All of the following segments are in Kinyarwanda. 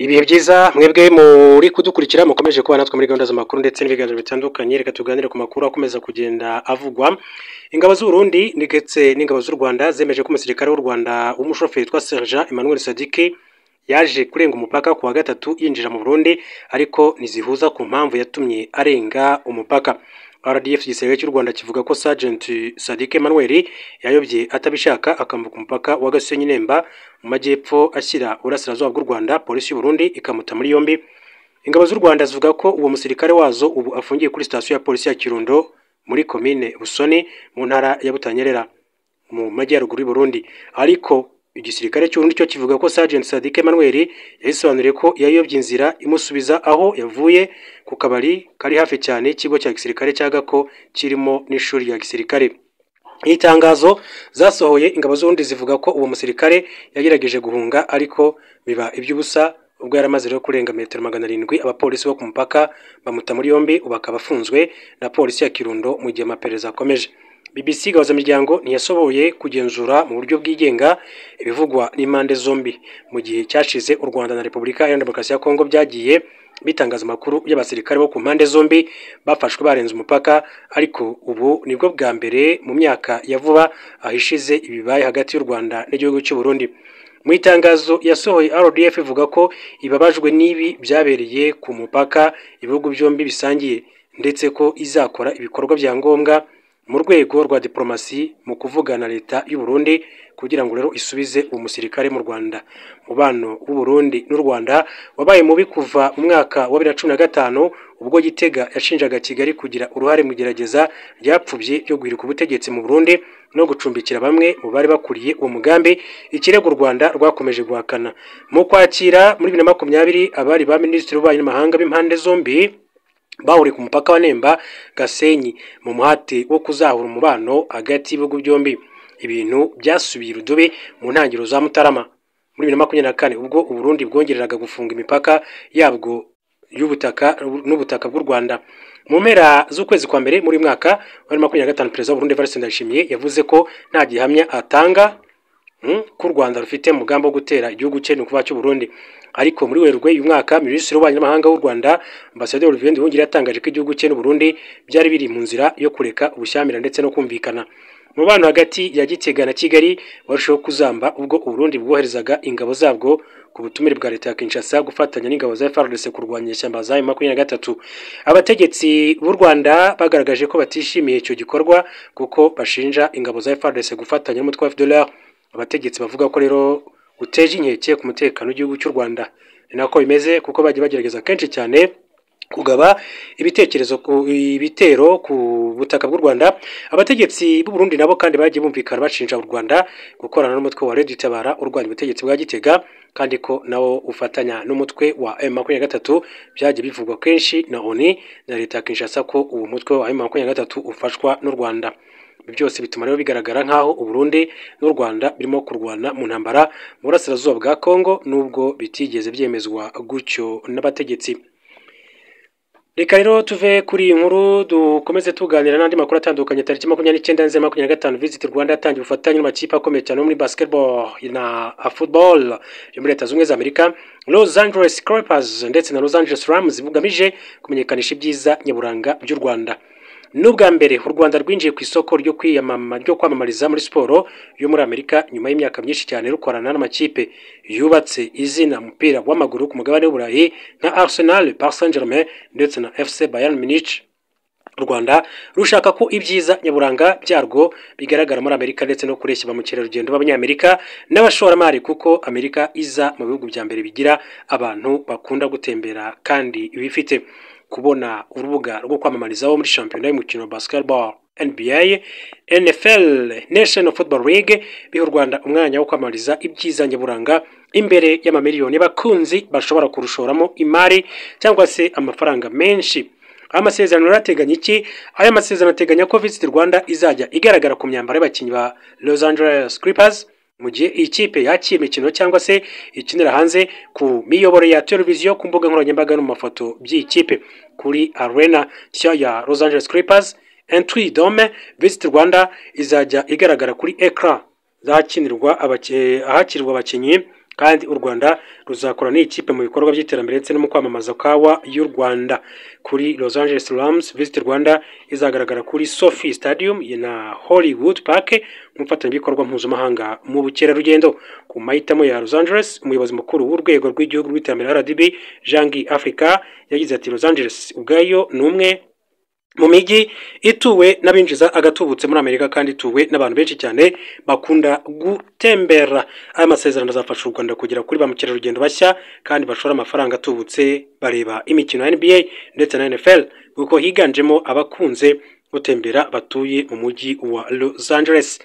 Ibihe byiza mwebwe muri kudukurikira, mukomeje kuba natwe muri gahunda z'amakuru ndetse n'ibiganiro bitandukanye. Reka tuganire ku makuru akomeza kugenda avugwa. Ingabo z'u Burundi ndetse n'ingabo z'u Rwanda zemeje ko umusirikare w'u Rwanda w'umushoferi witwa Sergent Emmanuel Sadiki yaje kurenga umupaka ku wa gatatu yinjira mu Burundi, ariko ntizihuza ku mpamvu yatumye arenga umupaka. RDF, igisirikare cy'u Rwanda, kivuga ko Sergeant Sadiki Emmanuel yayobye atabishaka akambuka umupaka wa Gasenyi Nemba mu majyepfo ashyira uburasirazuba bw'u Rwanda, polisi y'u Burundi ikamuta muri yombi. Ingabo z'u Rwanda zivuga ko uwo musirikare wazo ubu afungiye kuri sitasiyo ya polisi ya Kirundo muri komine Busoni mu ntara ya Butanyerera mu majyaruguru y'u Burundi. Ariko igisirikare cy'u Burundi cyo kivuga ko Sergeant Sadiki Emmanuel yabisobanuriye ko yayobye inzira imusubiza aho yavuye ku kabari kari hafi cyane y'ikigo cya gisirikare cya Gako kirimo n'ishuri rya gisirikare. Mu itangazo zasohoye, ingabo z'Uburundi zivuga ko uwo musirikare yagerageje guhunga ariko biba iby'ubusa. Ubwo yari amaze rero kurenga metero 700, abapolisi bo ku mupaka bamuta muri yombi, ubu akaba afunzwe na polisi ya Kirundo mu gihe amaperereza akomeje. BBC Gahuzamiryango ntiyashoboye kugenzura mu buryo bwigenga ibivugwa n'impande zombi. Mu gihe cyashize, u Rwanda na Repubulika Iharanira Demokarasi ya Kongo byagiye bitangaza amakuru y'abasirikare bo ku mpande zombi bafashwe barenze umupaka, ariko ubu nibwo bwa mbere mu myaka ya vuba aho ishize ibibaye hagati y'u Rwanda n'igihugu cy'u Burundi. Mu itangazo yasohoye, RDF ivuga ko ibabajwe n'ibi byabereye ku mupaka ibihugu byombi bisangiye, ndetse ko izakora ibikorwa bya ngombwa mu rwego rwa diplomasi mu kuvugana leta y'u Burundi kugira ngo rero isubize uwo musirikare mu Rwanda. Umubano w'u Burundi n'u Rwanda wabaye mubi kuva mu mwaka wa 2015, ubwo Gitega yashinjaga Kigali kugira uruhare mu igerageza ryapfubye ryo guhirika ubutegetsi mu Burundi no gucumbikira bamwe mu bari bakuriye uwo mugambi, ikirego u Rwanda rwakomeje guhakana. Mu Kwakira muri 2020, abari ba minisitiri w'ububanyi n'amahanga b'impande zombi bahuriye ku mupaka wa Nemba Gasenyi mu muhati wo kuzahura umubano hagati y'ibihugu byombi. Ibintu byasubiye irudubi mu ntangiriro za Mutarama muri 2024, ubwo u Burundi bwongereraga gufunga imipaka yabwo y'ubutaka n'ubutaka bw'u Rwanda. Mu mpera z'ukwezi kwa mbere muri uyu mwaka wa 2025, Perezida w'u Burundi Evariste Ndayishimiye yavuze ko nta gihamya atanga ko u Rwanda rufite umugambi wo gutera igihugu cye, ni ukuvuga cy'u Burundi. Ariko muri Werurwe uyu mwaka, Minisitiri w'Ububanyi n'Amahanga w'u Rwanda, Ambasaderi Olivier Nduhungirehe, yatangaje ko igihugu cye n'u Burundi byari biri mu nzira yo kureka ubushyamirane ndetse no kumvikana. Umubano hagati ya Gitega na Kigali warushaho kuzamba ubwo u Burundi bwoherezaga ingabo zabwo ku butumire bwa leta ya Kinshasa gufatanya n'ingabo za FARDC kurwanya ishyamba za M23. Abategetsi b'u Rwanda bagaragaje ko batishimiye icyo gikorwa kuko bashinja ingabo za FARDC gufatanya n'umutwe wa FDLR, abategetsi bavuga ko rero uteje inkeke ku mutekano w'igihugu cy'u Rwanda. Ni nako bimeze, kuko bagiye bagerageza kenshi cyane kugaba ibitekerezo ku ibitero ku butaka bw'u Rwanda. Abategetsi b'u Burundi nabo kandi bagiye bumvikana bashinja u Rwanda gukorana n'umutwe wa Red Tabara urwanya ubutegetsi bwa Gitega, kandi ko nawo ufatanya n'umutwe wa M23. Byagiye bivugwa kenshi na ONU na leta ya Kinshasa ko uwo mutwe wa M23 ufashwa n'u Rwanda. Ibi byose bituma rero bigaragara nk'aho u Burundi n'u Rwanda birimo kurwana mu ntambara mu burasirazuba bwa Kongo, nubwo bitigeze byemezwa gutyo n'abategetsi. Reka rero tuve kuri iyi nkuru dukomeze tuganira n'andi makuru atandukanye. Tariki 29 Nzeri 25, Visit Rwanda yatangiye ubufatanye n'amakipe akomeye cyane yo muri basketball na football yo muri Leta Zunze Ubumwe za Amerika, Los Angeles Clippers ndetse na Los Angeles Rams, bugamije kumenyekanisha ibyiza nyaburanga by'u Rwanda. N'ubwa mbere u Rwanda rwinjiye ku isoko ryo kwiyamama ryo kwamamariza muri siporo yo muri Amerika nyuma y'imyaka myinshi cyane rukorana n'amakipe yubatse izina mupira w'amaguru ku mugabane w'Uburayi nka Arsenal, Paris Saint-Germain ndetse na FC Bayern Munich. U Rwanda rushaka ko ibyiza nyaburanga byarwo bigaragara muri Amerika ndetse no kureshya ba mukerarugendo b'Abanyamerika n'abashoramari, kuko Amerika iza mu bihugu bya mbere bigira abantu bakunda gutembera kandi bifite. Kubona urubuga rwo kwamamarizaho muri shampiyona y'umukino wa basketball NBA, NFL, National Football League, biha u Rwanda umwanya wo kwamamariza ibyiza nyaburanga imbere y'amamiliyoni y'abakunzi bashobora kurushoramo imari cyangwa se amafaranga menshi. Amasezerano arateganya iki? Aya masezerano ateganya ko Visit Rwanda izajya igaragara ku myambaro y'abakinnyi ba Los Angeles Clippers mu gihe iyi kipe yakira imikino cyangwa se ikinira hanze, ku miyoboro ya televiziyo, ku mbuga nkoranyambaga no mu mafoto by'iyi kipe, kuri arena nshya ya Los Angeles Clippers Intuit Dome. Visit Rwanda izajya igaragara kuri écran zahakinirwa ahakirirwa abakinnyi. Kandi u Rwanda ruzakora n'ikipe mu bikorwa by'iterambere ndetse no mu kwamamaza kawa y'u Rwanda. Kuri Los Angeles Rams, Visit Rwanda izagaragara kuri SoFi Stadium na Hollywood Park nk'umufatanyabikorwa mpuzamahanga mu bukerarugendo. Ku mahitamo ya Los Angeles, umuyobozi mukuru w'urwego rw'igihugu rw'iterambere RDB, Jean-Guy Africa, yagize ati: "Los Angeles ubwayo ni umwe mu mijyi ituwe n'abinjiza agatubutse muri Amerika kandi ituwe n'abantu benshi cyane bakunda gutembera. Aya masezerano azafasha u Rwanda kugera kuri ba mukerarugendo bashya kandi bashora amafaranga atubutse bareba imikino ya NBA ndetse na NFL, kuko higanjemo abakunze gutembera batuye mu mujyi wa Los Angeles.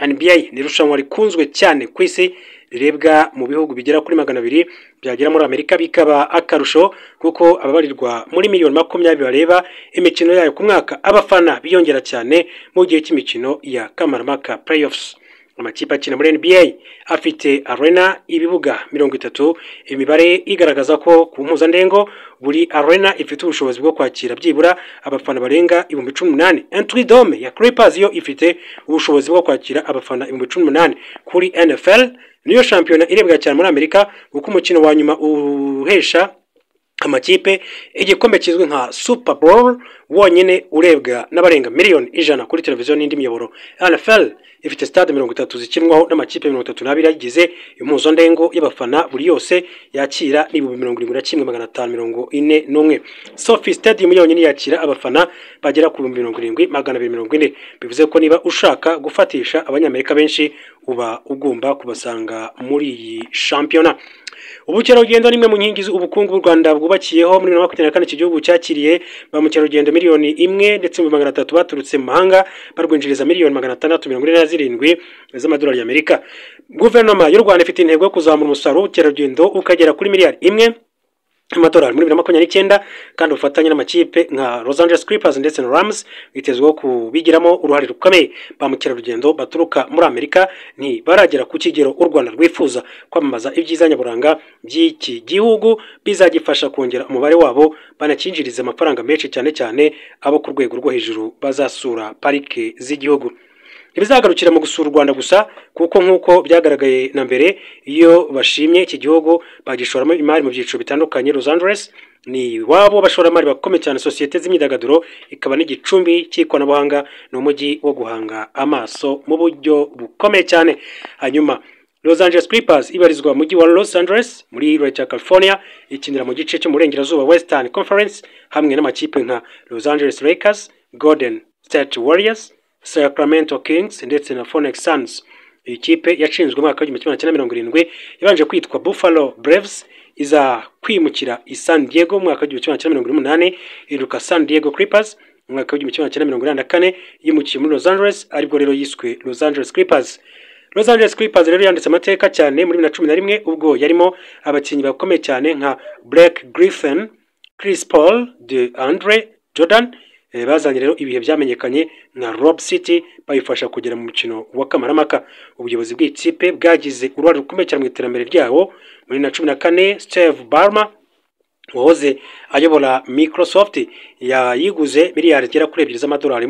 NBA ni irushanwa rikunzwe cyane ku isi, rirebwa mu bihugu bigera kuri 200, byagera muri Amerika bikaba akarusho, kuko ababarirwa muri miliyoni 20 bareba imikino yayo ku mwaka. Abafana biyongera cyane mu gihe cy'imikino ya kamarampaka, playoffs. Amakipe akina muri NBA afite arena, ibibuga 30. Imibare igaragaza ko ku mpuzandengo buri arena ifite ubushobozi bwo kwakira byibura abafana barenga 18,000. Intuit Dome ya Clippers yo ifite ubushobozi bwo kwakira abafana 18,000. Kuri NFL, niyo shampiyona irebwa cyane muri Amerika, kuko umukino wa nyuma uhesha amakipe igikombe kizwi nka Super Bowl wonyine urebwa n'abarenga miliyoni 100 kuri televiziyo n'indi miyoboro. NFL ifite stade 30 zikinwaho n'amakipe 32 ayigize. Impuzandengo y'abafana buri yose yakira ni 71,541. SoFi Stadium yonyine yakira abafana bagera ku 70,240. Bivuze ko niba ushaka gufatisha Abanyamerika benshi, uba ugomba kubasanga muri iyi shampiyona. Ubukerarugendo ni imwe mu nkingi z'ubukungu bw'u Rwanda bwubakiyeho. Muri 2024 iki gihugu cyakiriye ba mukerarugendo miliyoni 1 ndetse 300,000 baturutse mu mahanga, barwinjiriza miliyoni 647 z'amadolari y'Amerika. Guverinoma y'u Rwanda ifite intego yo kuzamura umusaruro w'ubukerarugendo ukagera kuri miliyari 1 amadolari muri 2029, kandi ubufatanye n'amakipe nka Los Angeles Clippers ndetse na Rams bitezweho kubigiramo uruhare rukomeye. Ba mukerarugendo baturuka muri Amerika ntibaragera ku kigero u Rwanda rwifuza. Kwamamaza ibyiza nyaburanga by'iki gihugu bizagifasha kongera umubare wabo, banakinjiriza amafaranga menshi, cyane cyane abo ku rwego rwo hejuru bazasura parike z'igihugu. Ntibizagarukira mu gusura u Rwanda gusa, kuko nk'uko byagaragaye na mbere, iyo bashimye iki gihugu bagishoramo imari mu byiciro bitandukanye. Los Angeles ni iwabo w'abashoramari bakomeye cyane, sosiyete z'imyidagaduro, ikaba n'igicumbi cy'ikoranabuhanga. Ni umujyi wo guhanga amaso mu buryo bukomeye cyane. Hanyuma Los Angeles Clippers ibarizwa mu mujyi wa Los Angeles muri leta ya California, ikinira mu gice cyo mu burengerazuba, Western Conference, hamwe n'amakipe nka Los Angeles Lakers, Golden State Warriors, Sacramento Kings ndetse na Phoenix Suns. Iyi kipe yashinzwe mu mwaka w'1970, yabanje kwitwa Buffalo Braves, iza kwimukira i San Diego mu mwaka w'1980, ihinduka San Diego Clippers. Mu mwaka w'1984 yimukiye muri Los Angeles, aribwo rero yiswe Los Angeles Clippers. Los Angeles Clippers rero yanditse amateka cyane muri 2011, ubwo yarimo abakinnyi bakomeye cyane nka Blake Griffin, Chris Paul, DeAndre Jordan. Bazanye rero ibihe byamenyekanye nka Lob City, bayifasha kugera mu mukino wa kamarampaka. Ubuyobozi bw'ikipe bwagize uruhare rukomeye cyane mu iterambere ryawo. Muri 2014 Steve Ballmer wahoze ayobora Microsoft yayiguze miliyari zigera kuri 2 z'amadolari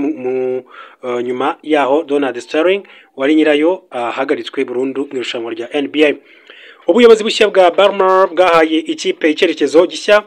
nyuma yaho Donald Sterling wari nyirayo ahagaritswe burundu mu irushanwa rya NBA. Ubuyobozi bushya bwa Ballmer bwahaye ikipe icyerekezo gishya,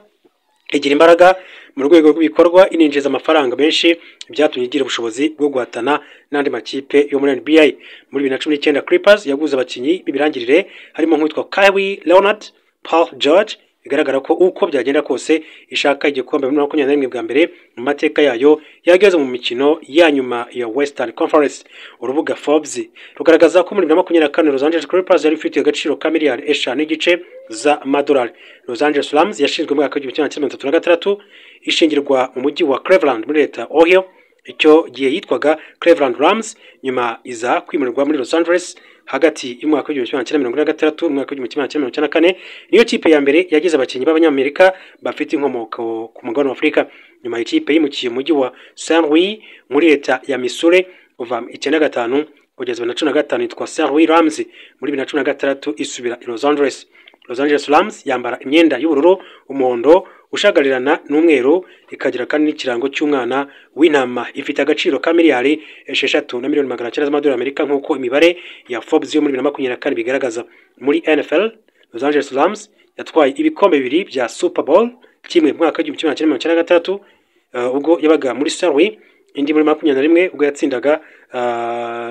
igira imbaraga mu rwego rw'ibikorwa, ininjiza amafaranga menshi, byatumye igira ubushobozi bwo guhatana n'andi makipe yo muri NBA. Muri 2019 Clippers yaguze abakinnyi b'ibirangirire harimo nk'uwitwa Kawhi Leonard, Paul George. Bigaragara ko uko byagenda kose ishaka igikombe. Muri 21 bwa mbere mu mateka yayo yageze mu mikino ya nyuma ya Western Conference. Urubuga Forbes rugaragaza ko muri 2024 Los Angeles Clippers yari ifite agaciro ka miliyari 5.5 z'amadolari. Los Angeles Rams yashinzwe mu mwaka w'1936, ishingirwa mu mujyi wa Cleveland muri leta Ohio. Icyo gihe yitwaga Cleveland Rams, nyuma iza kwimurirwa muri Los Angeles hagati y'umwaka w'1946 n'umwaka w'1994. Niyo kipe ya mbere yagize abakinnyi b'Abanyamerika bafite inkomoko ku mugabane wa Afurika. Nyuma ikipe yimukiye mu mujyi wa St. Louis muri leta ya Missouri kuva 95 kugeza 2015, yitwa St. Louis Rams. Muri 2016 isubira i Los Angeles. Los Angeles Rams yambara imyenda y'ubururu, umuhondo ushagarirana n'umweru, ikagira kandi n'ikirango cy'umwana w'intama. Ifite agaciro ka miliyari 6 na miliyoni 900 z'amadolari y'Amerika, nk'uko imibare ya Forbes yo muri 2024 bigaragaza. Muri NFL, Los Angeles Rams yatwaye ibikombe bibiri bya Super Bowl, kimwe mu mwaka w'1996 ubwo yabaga muri St. Indi muri 21 ubwo yatsindaga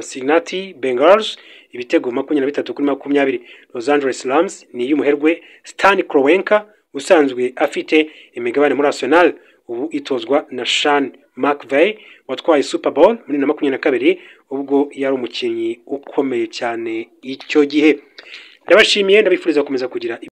Cincinnati Bengals ibitego 23-20. Los Angeles Rams ni iy'umuherwe Stan Kroenke usanzwe afite imigabane muri Arsenal, ubu itozwa na Sean McVay watwaye Super Bowl muri 2022 ubwo yari umukinnyi ukomeye cyane icyo gihe. Ndabashimiye, ndabifuriza gukomeza kugira